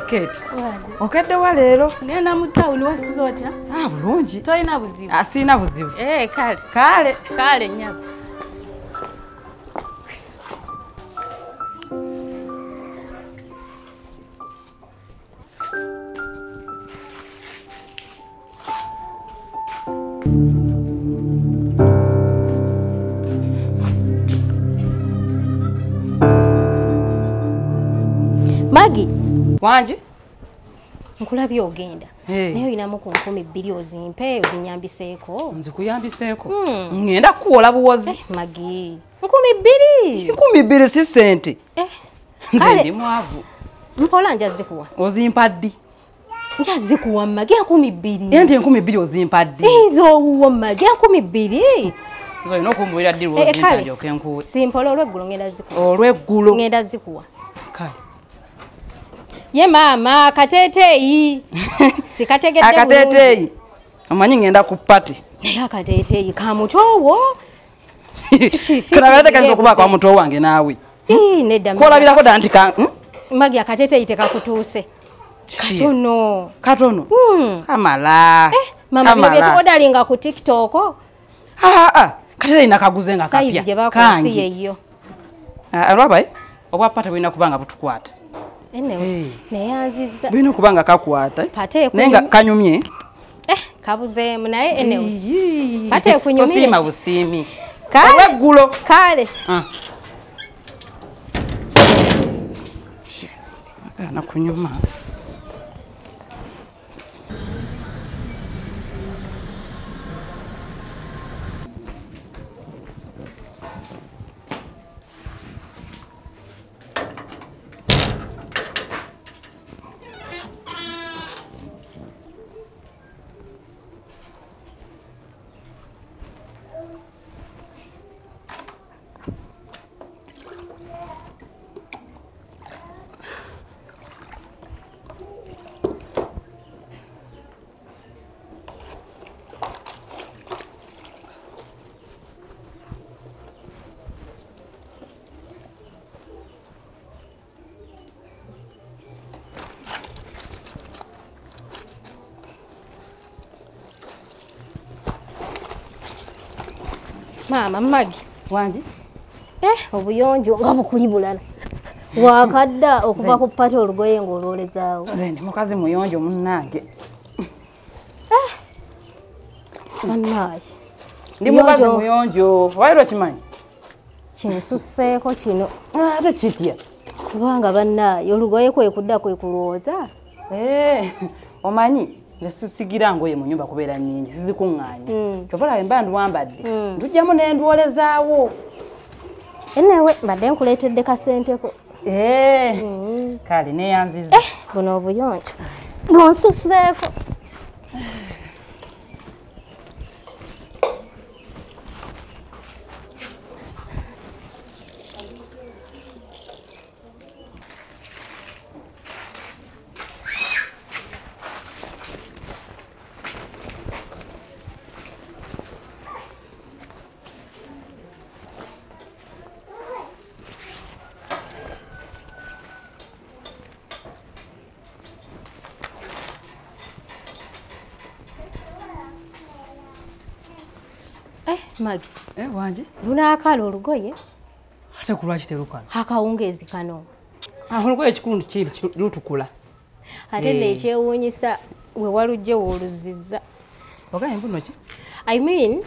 Kate. Okedde wa leero? Ngenda mu tawuni wasiza otya? Ah, bulungi. Tolina buzibu? Ah, sirina buzibu. Eh, kale. Kale. Kale nnyabo. Maggie. Wangi? Nkulabye ogenda. Naye olinamu ku 2000 ozimpe ozinyambiseeko. Nzikuyambiseeko. Ngenda kuwola buwozi. Maggie. 2000. 2000 si ssente. Nze ndi mwavu. Mpola njazikuwa. Ozimpa ddi? Njazikuwa Maggie 2000. Ente 2000 ozimpa ddi? Nze owuwo Maggie 2000. Nze olina okumbuulira ddi lw'ozimpa ndyoke nkuwe. Simpola olw'eggulo ngenda zikuwa. Olw'eggulo. Ngenda zikuwa. Kale. Ye mama akateeteeyi. Sikategedde bulungi. Akateeteeyi. Omanyi ngenda ku party. Naye akateeteeyi ka mutowo. Kano akate kayinza okuba kwa muto wange naawe. Nedda. Kwolabirako ddala nti ka Maggie akateeteeyi tekakutuuse. Katono. Katono. Kamala. Mama bino bye tuodalinga ku TikTok. Kateeteeyi nakaguze nga kapya. Size gye bakola si yeeyo. Olaba obwa party bulina kuba nga butukwata. Neyanziza. Bino kubanga kakwata. Naye nga kanyumye. Kabuzeemu naye anyway. Pate kunyumye. Osiima busiimi. Kale. Olweggulo. Kale. Nakunyuma. Mama Maggie. Wangi? Obuyonjo nga bukuli bulala. Wakadda okuva ku pata olugoye ng'olwolezaawo. Nze ndi mukazi muyonjo munnange. Bannaaye. Ndi mukazi muyonjo. Waira okimanyi? Kinsusseeko kino. Ate kitya? Kubanga bannaaye olugoye kwe kudda kwe kulwoza. Omanyi? Nze sigira ngoye mu nnyumba kubeera nnyingi, sizikuŋŋaanya. Kyova olaba mba ndwambadde, ntujjamu ne ndwolezaawo. Anyway, mbadde nkuleetedde kasenteko. Kale neeyanzizza. Buno obuyonjo bunsusseeko. Maggie. Wangi? Lunaakala olugoye. Ate ku lwaki terukala? Akawungeezi kano. Olugoye ekikulu kiri lutukula. Ate nno ekyewuunyisa we walujje w'oluzizza. Ogambye mbuno ki? I mean...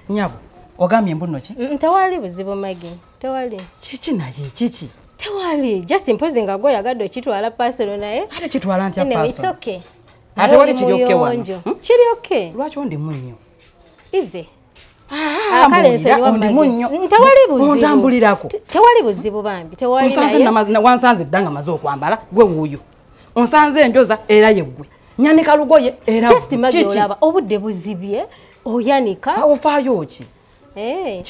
Nnyabo, ogambye mbuno ki? Tewali buzibu Maggie, tewali. Kiki naye, kiki? Tewali, just mpozi nga gwe oyagadde okitwala personal naye. Ate kitwala ntya personal? Anyway, it's okay. Ate wali kiri okay wano? Kiri okay. Lwaki ondi munnyo? Ize. Tewali buzibu. Ontambulirako. Tewali buzibu bambi. Tewali naye. Wansanze dda nga maze okwambala gwe wuuyo. Onsanze enjoza era ye ggwe. Nyanika lugoye era just Maggie olaba obudde buzibye oyanika. Ofaayo ki?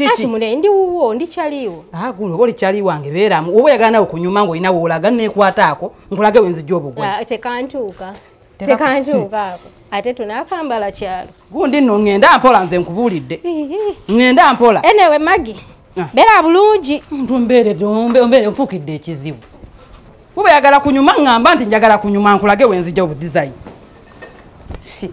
Kati mune ndi wuwo ndi kyaliwo. Guno oba oli kyali wange beeramu. Oba oyagala nawe kunyuma ng'olina w'olaga neekwataako nkulage we nzijja obugoye. Tekantuuka. Tekantuuka ako. Ate tunaakambala kyalo. Gundi nno ŋŋenda mpola nze nkubuulidde. Ŋŋenda mpola. Anyway Maggie, beera bulungi. Ntumbeeredde ombeere nfuukidde ekizibu. Buba yagala kunyuma ngamba nti njagala kunyuma nkulage wenzija obu design. Si.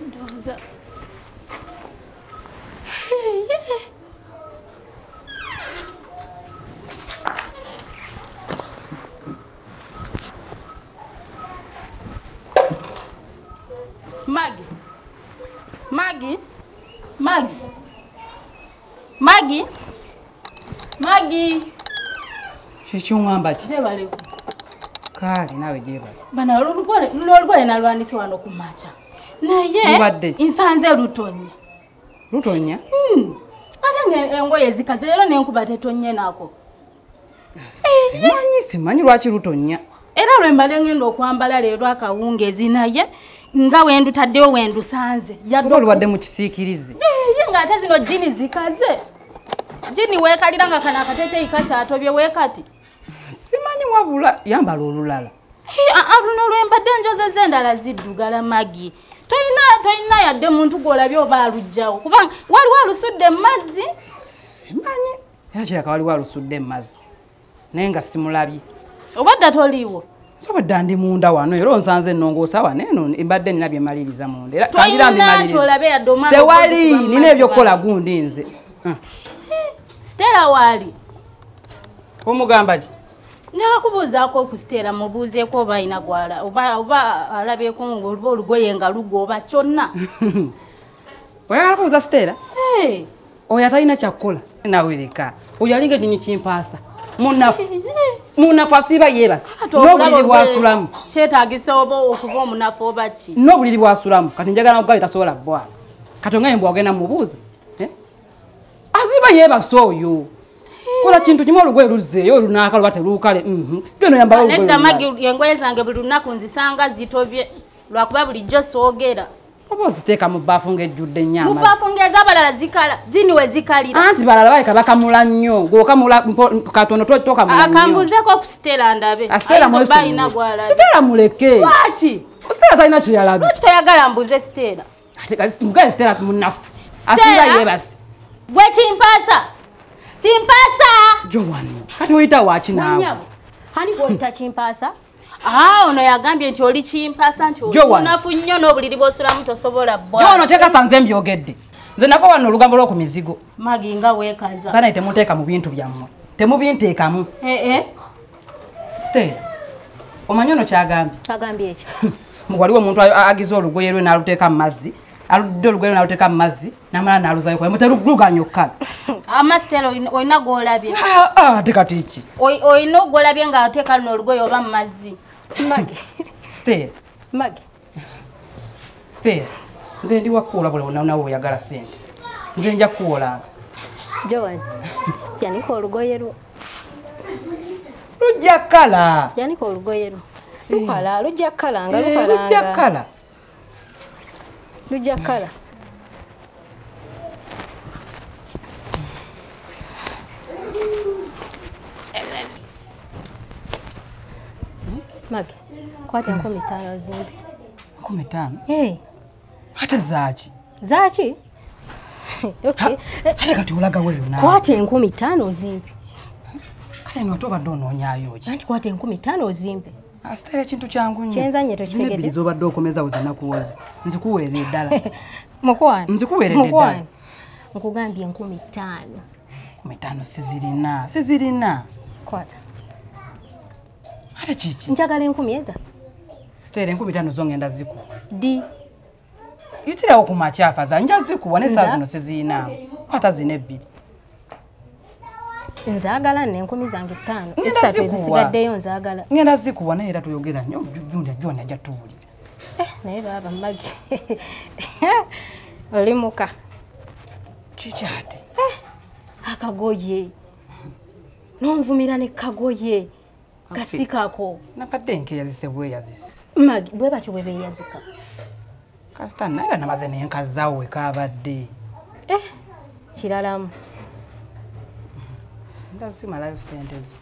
Ndowooza. Maggie. Maggie. Maggie. Maggie. Maggie. Chichungamba chi. Jebale. Kale nawe jebale. Bana olugole nalwanise wano ku macha. Naye insanze lutonya. Lutonya? Ate engoye zikaze leero nenkuba tetonye nako. Simanyi lwaki lutonya. Era lwembale ngenda okwambala leero akawungezi naye nga wendu taddewo wendu sanze. Yadde olwadde mu kisiikirize. Ye ng'ate zino jini zikaze. Jini weekalira nga kano akateeteeyi kakyatobye weekati. Simanyi wabula yambala olulala. Luno lwembadde njozezza endala ziddugala Maggie. Toyina yadde muntu gw'olabye oba aluggyawo kubanga waliwo alusudde mu mazzi. Simanyi era kirabika waliwo alusudde mu mazzi naye nga simulabye. Obadda toliiwo. Sobadda ndi munda wano era onsanze ennongoosa wano eno mbadde nina bye mmaliriza munda era kangira mbimaliriza. Ky'olabe yadde omwana tewali nina ebyokukola gundi nze. Stella waali. Omugamba ki? Njagala kubuuzaako ku Stella mubuuzeeko oba alina gwala oba alabyeko oba olugoye nga lugwa oba kyonna. Oyagala kubuuza Stella? Oyo atalina kyakukola nawe leka. Oyo alinga ekinyonyi kimpaasa. Munafu. Munafu asiiba yeebase. N'obuliri bwasulamu. Kyetaagisa oba okuba omunafu oba ki? N'obuliri bwasulamu. Kati njagala nkugabe tasobola bbwana. Kati ongaye mbw ogenda mubuuza. Asiiba yeebase oyo. Kola kintu kimu olugoye luzzeeyo olunaaka luba teruukale. Genda oyambala olugoye. Nedda Maggie engoye zange buli lunaku nzisanga zitobye lwakuba bulijjo soogera. Oba oziteeka mu bbaafu ng'ejjudde ennyo amazzi. Mu bbaafu ng'ez'abalala zikala, jini we zikalira. Anti balala baleka bakamula nnyo, gw'okamula katono tokamula nnyo. Akambuuzeeko ku Stella ndabe. Stella Stella muleke. Lwaki? Stella talina kye yalabye. Lwaki toyagala mbuuze Stella? Ate mugaye Stella munafu. Asiiba yeebase. Gwe kimpaasa. Kimpaasa. Joan, kati oyita waaki naawe? Hani gw'oyita kimpaasa? Ono yagambye nti oli kimpaasa nti oli munafu nnyo n'obuliri bw'osulamu tosobola bbwa. Joan kyekasa nze mbyogedde. Nze nako wano olugambo lw'oku mizigo. Maggie nga weekaza. Banaye temunteeka mu bintu byammwe. Temubinteekamu. Stella, omanyi ono kyagambye? Kyagambye ekyo. Waliwo omuntu agize olugoye lwe n'aluteeka mu mazzi. Aludde olugoye lwe n'aluteeka mu mazzi n'amala n'aluzayo kwa muteruganya okkala. Ama Stella olina gw'olabye. Ate kati ki? Olina gw'olabye ng'ateeka luno olugoye oba mu mazzi. Maggie. Stella. Maggie. Stella. Nze ndi wakuwola buli wonna oyagala ssente. Nze nja kukuwolanga. Joan, yanika olugoye lwo. Lujja kkala. Yanika olugoye lwo. Lukala, lujja kkala nga lukalanga. Lujja kkala. Lujja kkala. Maggie, kwata 5,000 zimbi. 5,000? Ate zaaki? Zaaki? Okay. Ate kati olaga weeyo naawe. Kwata 5,000 zimbi. Kale eno ate obadde onoonyaayo ki? Anti kwata 5,000 zimbi. Stella ekintu kyangu nnyo. Kyenzanye tokitegedde. Zino ebbiri z'obadde okomezawo zinakuwoze. Nzikuweerera ddala. Mukwano. Nzikuweeredde ddala. Nkugambye 5,000. 5,000 sizirina. Sizirina. Kwata. Ate kiki? Njagala 1,000 eza. Stella 5,000 zo ngenda zikuwa. Ddi? Yitirawo ku makya afaza nja zikuwa ne saa zino sizirina. Kwata zino ebbiri. Nzaagala nne 5,000 zange 5. Esatu ezisigaddeyo nzaagala. Ngenda zikuwa naye era tuyogera nnyo Junior John ajja tuwulira. Naye baaba Maggie. Oli muka. Kiki ate? Akagoye. N'onvumira ne kagoye. Kasikako. Nabadde nkeyazise bweyazise. Maggie bwe batyo bwe beeyazika. Kasita naye era namaze ne nkazaawo we kaabadde. Kiralamu. Ndazimalayo ssente zo.